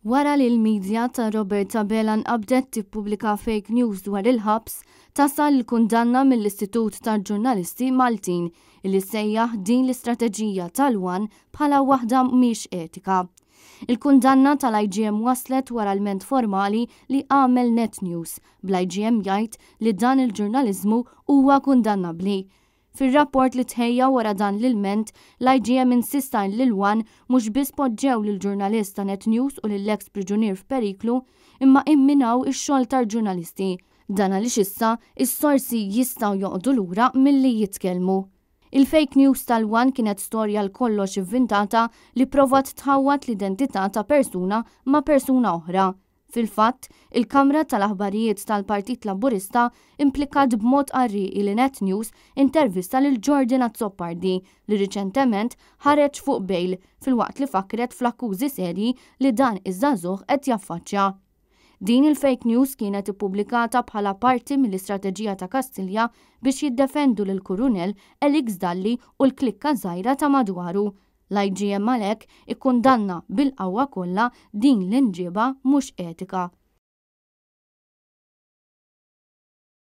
Wara li l-media ta' Robert Abela nqabdet tippubblika fake news dwar il-ħabs, tasal il-kundanna mill-Istitut tal-Ġurnalisti Maltin li sejjaħ din l-istrateġija tal-ONE bħala waħda mhix etika. Il-kundanna tal-IGM waslet wara lment formali li għamel Net News, bl-IGM jgħid li dan il-ġurnaliżmu huwa kundannabbli. Fir-rapport li tħejja wara dan l-ilment, l-IGM insista li l-ONE mhux biss poġġew lill-ġurnalist ta' Net News u lill-eks priġunier f'periklu, imma imminaw ix-xogħol tal-ġurnalisti. Dan għaliex issa is-sorsi jistgħu joqogħdu lura milli jitkellmu. Il-fake news tal-ONE kienet storja għal kollox ivvintata li provat tħawwad l-identità ta' persuna ma' persuna oħra. Fil-fatt, il-Kamra tal-Aħbarijiet tal-Partit Laburista implikat b'mod qarrieqi li Net News intervista lil Jordan Azzopardi li riċentement ħareġ fuq bail filwaqt li fakret fl-akkużi serji li dan iż-żagħżugħ qed jaffaċċja. Din il-fake news kienet ippubblikata bħala parti mill-istrateġija ta' Kastilja biex jiddefendu lil Kurunell Alex Dalli u l-klikka żgħira ta' madwaru. L-IGM għalhekk ikkundanna bil-qawwa kollha din l-imġiba mhux etika.